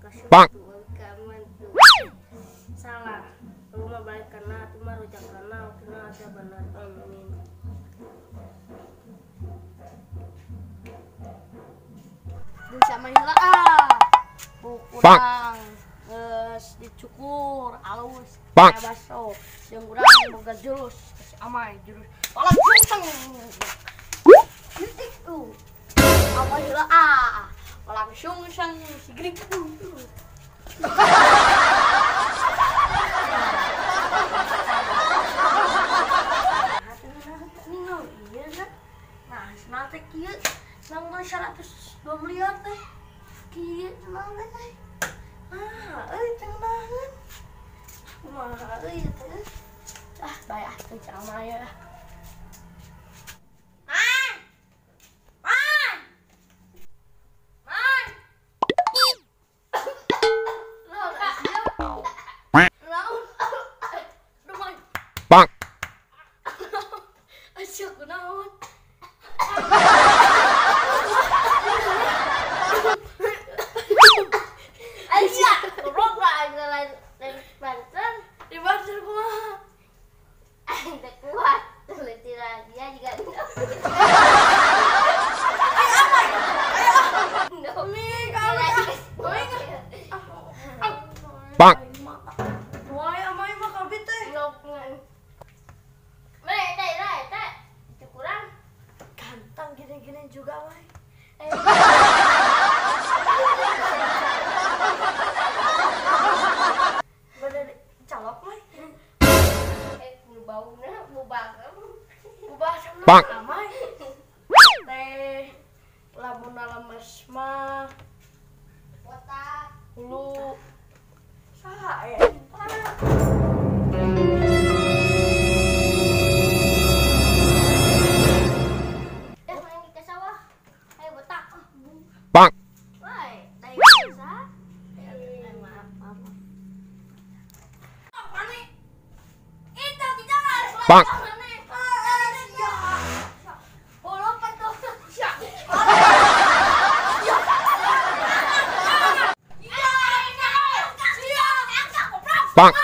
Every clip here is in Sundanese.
Bang. Salah. Lu mah balik kana atuh mah rujak kana waktu asa bener. Amin. Bisa mah heula ah. Kurang geus dicukur alus kayak baso. Jeung urang boga jurus si Amai jurus. Langsung Amai heula ah. Langsung sang si gering. Nah, senang teh kieu. Senang teh 102 miliar teh. Kieu senang teh. Ah, euy tenangan. Kumaha euy teh. Ah, bae ah teh Amai ya. Bang. Asyik kunaon. Aisyah, goblok lah aing lain lain Banten. Di Banten kumaha? Aing teh kuat, leutik dia juga. Ayo apa? Ayo. Mi kalau. Bang. Wah, amai mah kabit teh. Ganteng gini-gini juga, Mai. Bener calok, Mai. Bauna bubah. Bubah sama Amai. Teh lamun lemes mah botak hulu saha ya? Bang. Bang. Bang.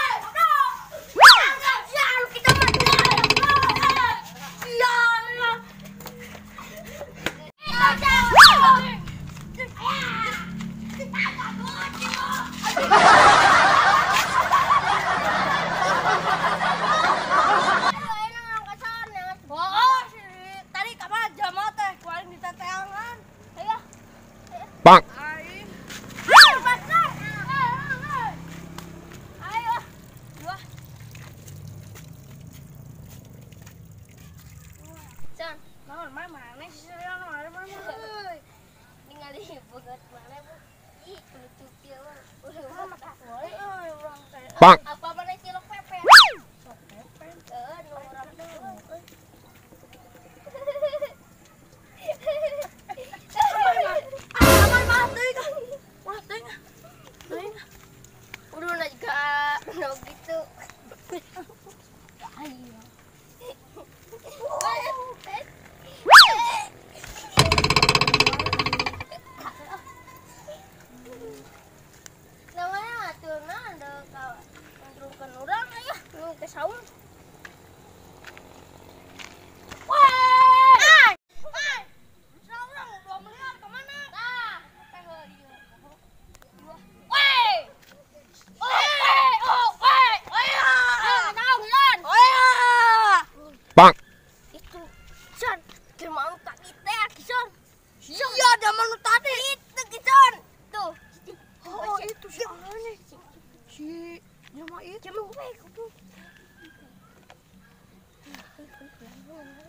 Bang. Ayo. Can, naon mah mana sih mana mana euy. Ningali bogot mana bu. Ih, lucu kieu. Boleh euy urang teh. Bang. Apa mana cilok pepe? Cilok pepe. Heeh, nu urang teh. Gitu. Ayo. Namanya aturna ada kontrolkan orang ya, nu ke saung. Bang. Itu Son, jelema nu tadi teh Son. Iya, jelema nu tadi. Itu Son. Tuh. Oh, itu si aneh. Si jelema itu. Jelema we kudu.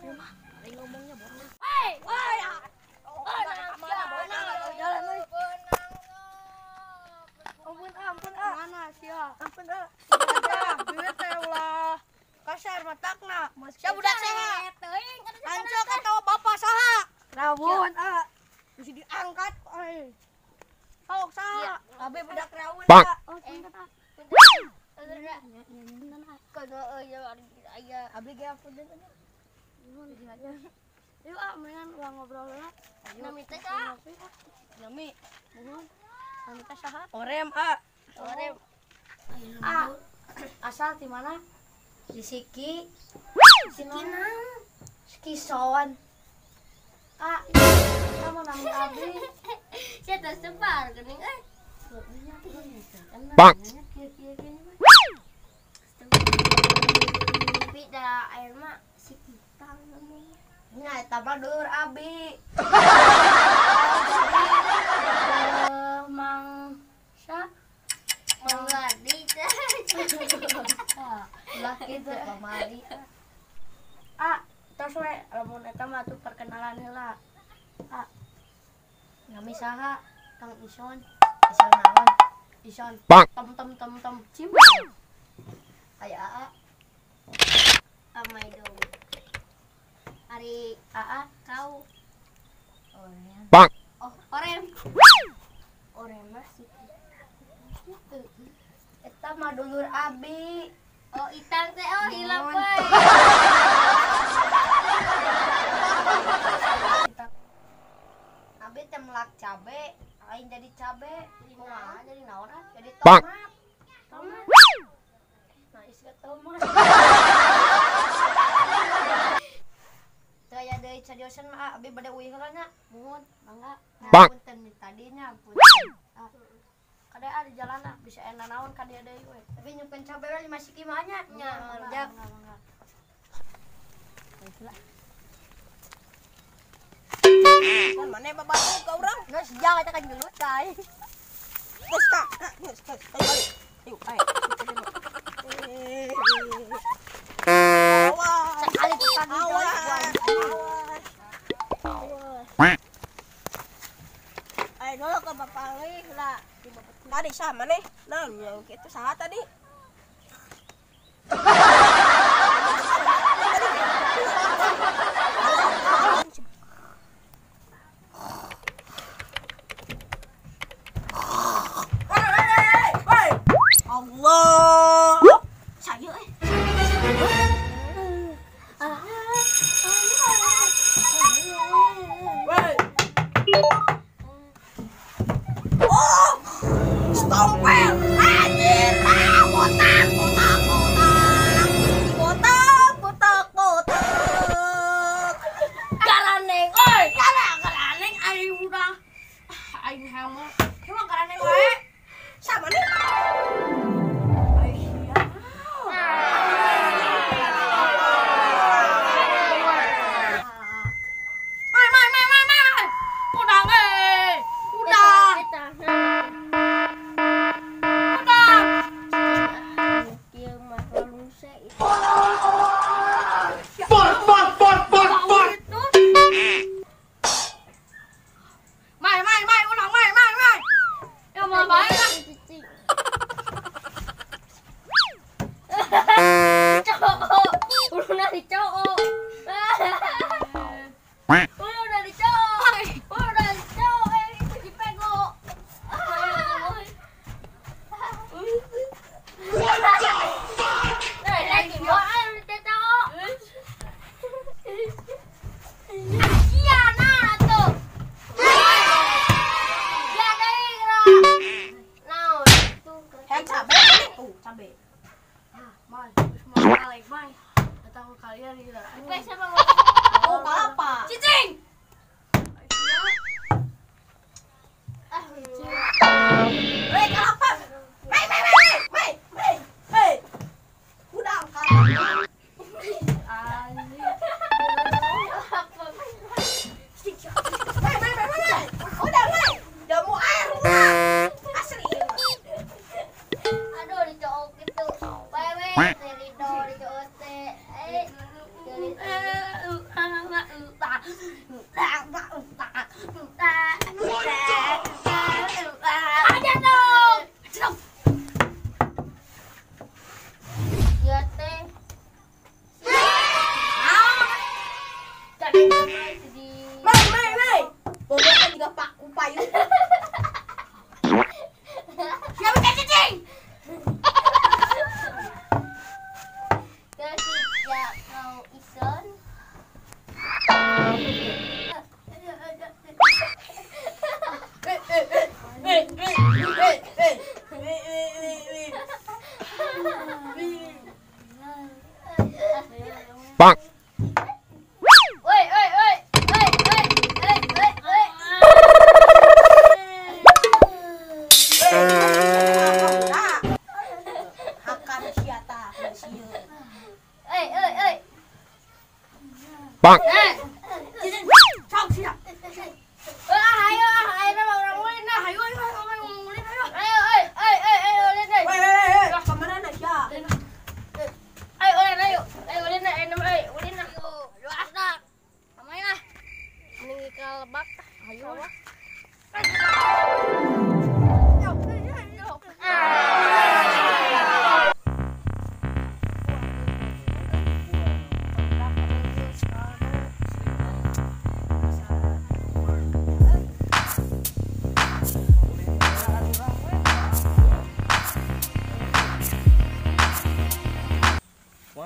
Jelema, paling ngomongnya bohong. Hei, woi. Jalan euy. Ampun, ampun, ah. Mana sia? Ampun, ah. Duit teh ulah. Kasar matakna. Sia budak saha? Ancok atawa bapak saha? Rawon ah. Mesti diangkat euy. Sok saha? Abe budak rawon ah. Oh, punten ah. Punten ah. Kono euy aya abdi ge punten. Yuk ah, mendingan ulang ngobrol lah. Nami teh ah. Nami. Nuhun. Nami teh saha? Orem, ah. Orem. Ah, asal di mana? Di Siki. Siki naon? Siki soan. Ah, sama nami abdi. Sia teh sebar geuning euy. Bang. Tapi da air mah Siki tang namanya. Nya eta mah dulur abi. Mang sa Mang Wardi teh. Lah kitu pamali. Ah, tos we lamun eta mah atuh perkenalan heula. Ah. Nami saha? Kang Ison. Ison naon? Ison. Tom tom tom tom cim. Aya aa. Amai dong. Ari aa kau. Orem. Bang. Oh, orem. Orem mah Siki. Eta mah dulur abi. Oh, itang teh oh hilap we. Abi teh melak cabe, aing jadi cabe, kumaha jadi naon ah? Jadi tomat. Tomat. Nah, isi tomat. Teu aya deui cariosan mah abi bade uih heula nya. Muhun, mangga. Punten tadinya, punten. Kada ah di jalan ah bisa enak naon ka dieu deui we. Tapi nyimpen cabe we 5 siki mah nya. Nya, mangga. Itulah. Kan mana babatu ka urang? Geus jang eta kan gelut ka. Geus ka, geus geus ayo balik. Yuk, ayo. Awas. Sekali tuh tadi awas. Ayo dulu ke bapak leuh lah. Tadi sama nih. Nah, itu salah tadi. Allah. Saya Oh, stompel. Anjir, botak, botak, botak. Botak, botak, botak. Garaneng, oi. Garaneng aing udah. Aing hama. Cuma garaneng wae. Sama nih. Bang. Oi oi oi. Oi oi oi oi oi. Akan sia tah sieun. Oi oi oi. Bang. Sok sia. Ayo ayo urang ulin nah. Ayo ayo ayo ulin ayo. Ayo oi oi oi ayo ulin euy. Weh weh weh, ka mana sia? Ayo ulin ayo. Ayo ulin ayo ayo ulin nah. Ayo ah. Kamain ah. Mending ka lebak. Ayo.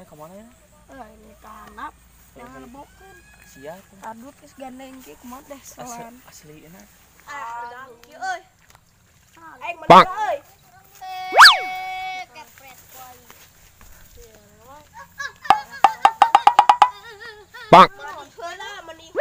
Kemana ya? Ini tanap, jangan lebokeun. Siap. Adut geus gandeng kieu kumaha deh solan. Asli enak. Ah, kieu euy. Aing mana euy? Kepret kuai. Bang. Heula meni.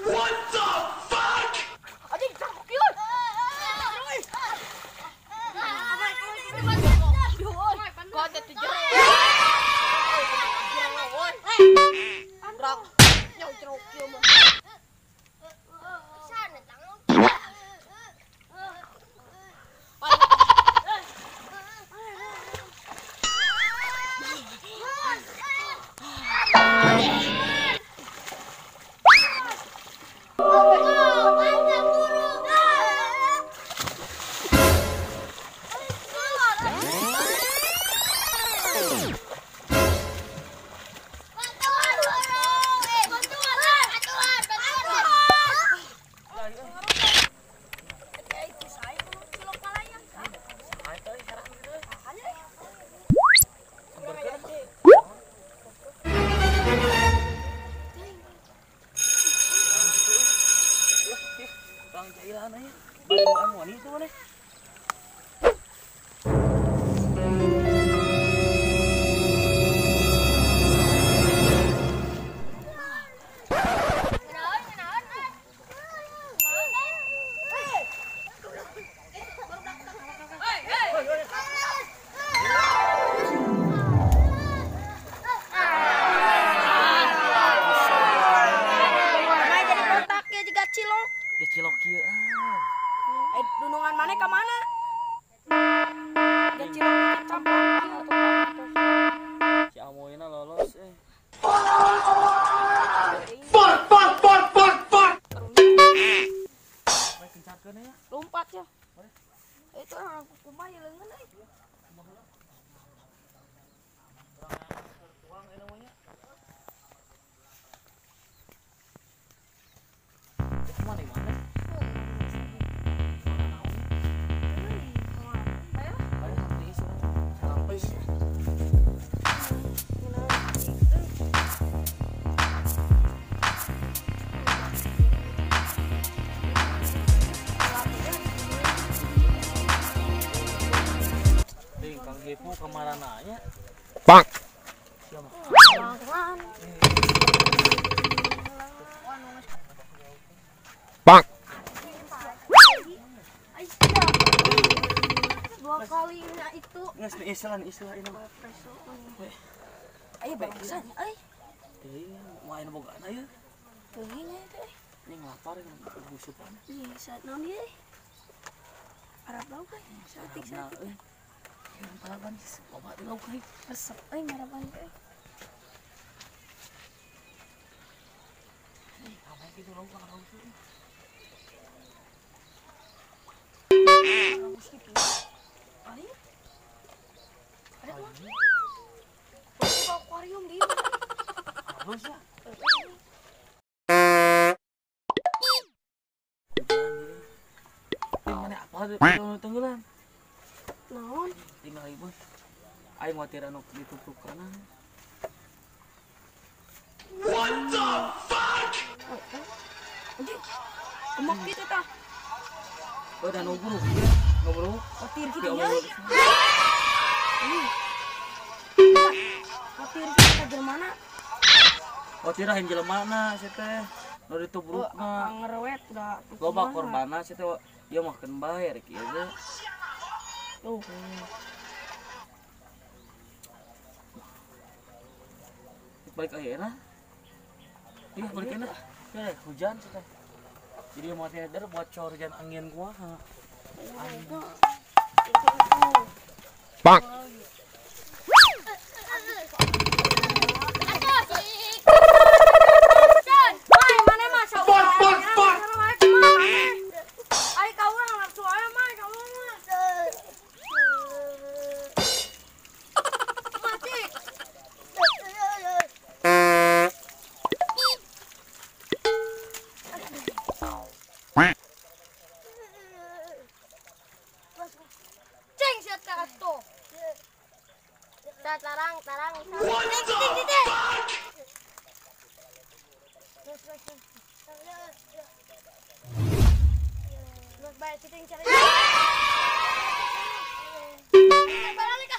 What the fuck? Dunungan mana ke mana? Gak cilok campur. Si Amoyna lolos eh. Fuck fuck fuck fuck fuck. Baik kencarkeun ya. Lompat ya. Itu orang kumaha ya leungeun euy. Tuang namanya. Mana mana? Kang Hepu kemana nanya? Bang. Siapa? Bang. Dua kali itu. Nges istilah ini. Ayo bangsan, euy. Teuing main bogaan aya. Teuing eta euy. Ini ngelapar busupan. Iya, saat naon ieu? Arab lauk euy, saeutik-saeutik. Palaban sih, loba teh lauk euy. Resep euy maraban euy. Apa itu lauk lauk euy. Ari. Ada mah. Bawa akuarium di. Halus ya. Mana apa tenggelam? Naon? Tinggal ibu. Aing khawatir anu ditutup kana. What the fuck? Anjing. Kumaha kitu tah? Oh, dan ngobrol. Ngobrol. Khawatir kitu nya. Khawatir kitu ka jelema? Khawatir aing jelema na sia teh. Nu ditubrukna. Ngerewet da. Loba korbanna sia teh ieu mah keun bae rek ieu teh. Tuh. Balik ayeuna. Iya, balik ayeuna. Ya, hujan sih teh. Jadi mau teh bocor hujan angin gua. Bang. Tarang, tarang. What the fuck? Balik.